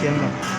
間嘛。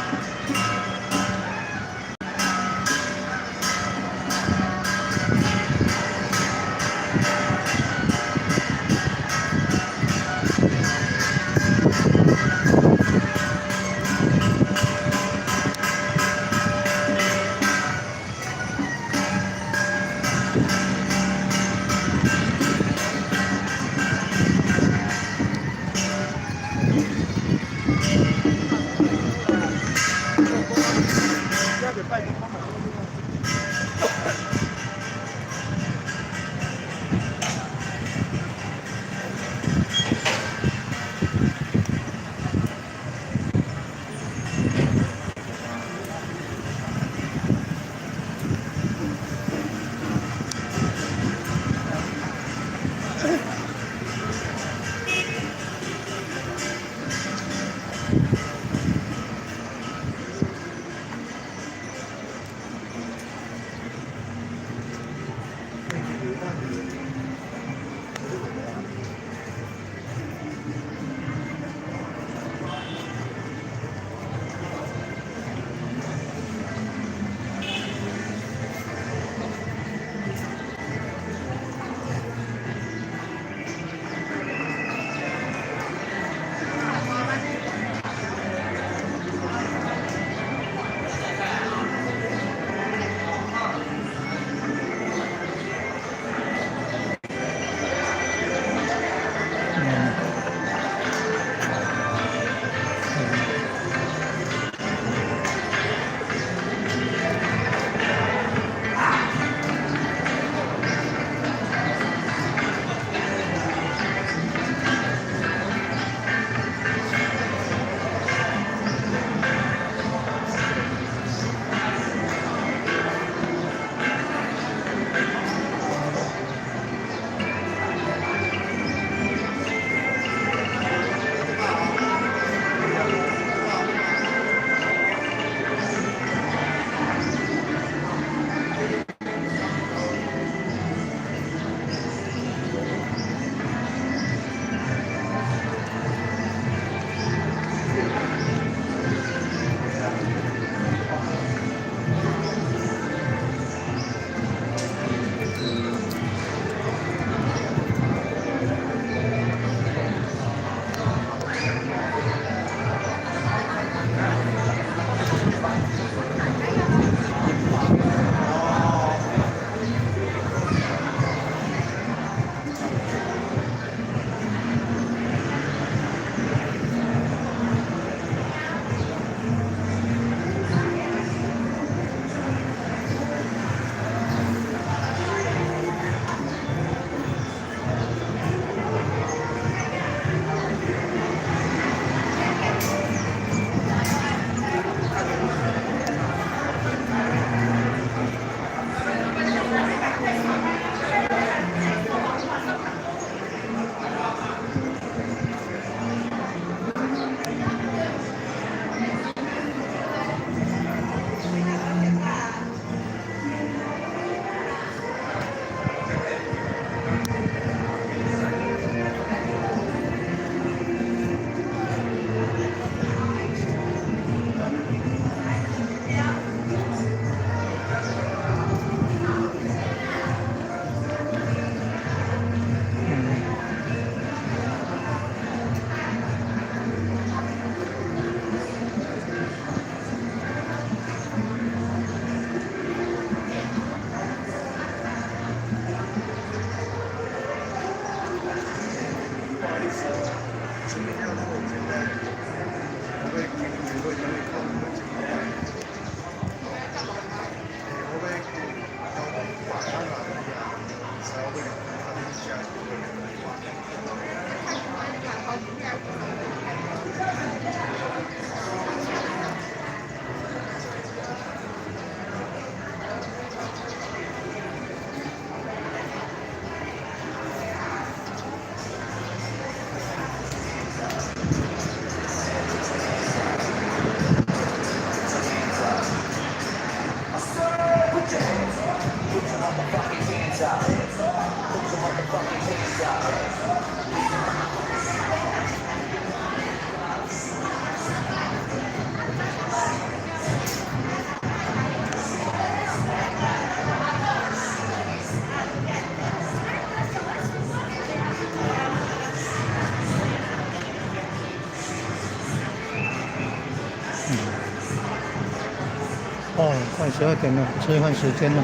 哦，快12點了，吃飯時間了。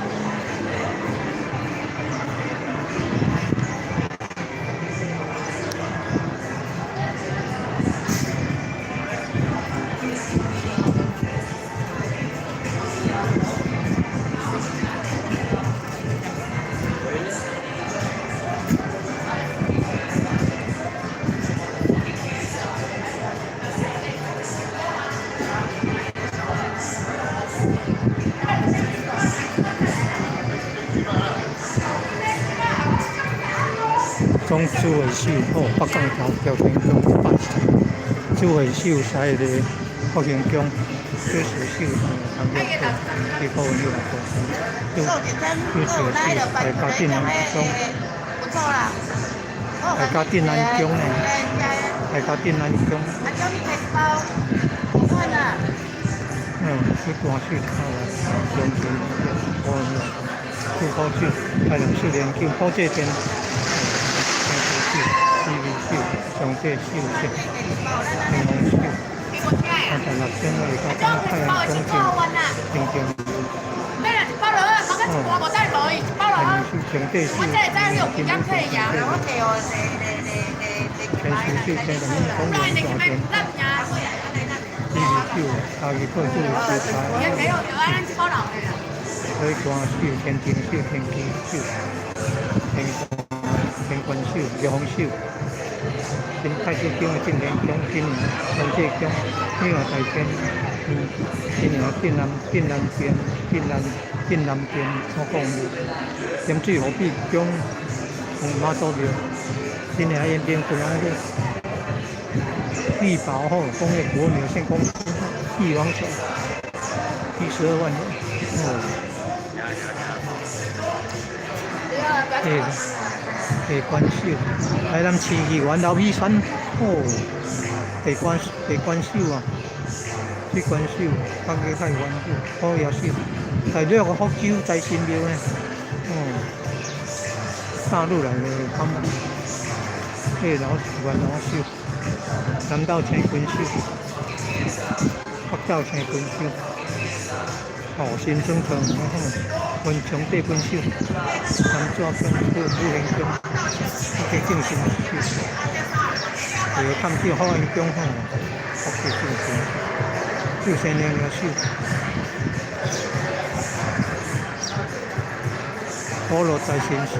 總主會秀吼，北港頭橋天宮百歲，主會秀在个福興宮，主事秀唐玉去高文有限公司，主主事秀大家鎮南宮，大家鎮南宮呢，大家鎮南宮。嗯，水官秀看來，中天高文有限公司，主考酒，太陽秀蓮宮，寶濟殿。秀、秀、上帝秀、天王秀，36千下加太陽宮殿，平定。哦，太陽秀、上帝秀、金天秀、天人民公園大殿，地秀、阿弥陀佛秀、水官秀、天庭秀、天机秀、天天官秀、玉皇秀、新太子宫的镇天宫、新营龙济宫、女娲大天、新营镇南镇南殿、镇南镇南殿，我讲无。盐水河碧宫、妈祖庙、新营延边郡啊个力宝吼工业股份有限公司，帝王手，72万人，哦。对。地关秀，台南市议员刘美山，哦，地关地关秀啊，水关秀，北个太关秀，虎爷秀，大陆个福州财神庙呢，哦，大陆来的感觉，这个老元老秀，南道青军秀，北道青军秀，哦，新庄村，文昌帝君秀，南左边武贤宫，福建正神秀，这个探究好安宫吼，福建正神，九仙娘娘秀，菠萝财神秀。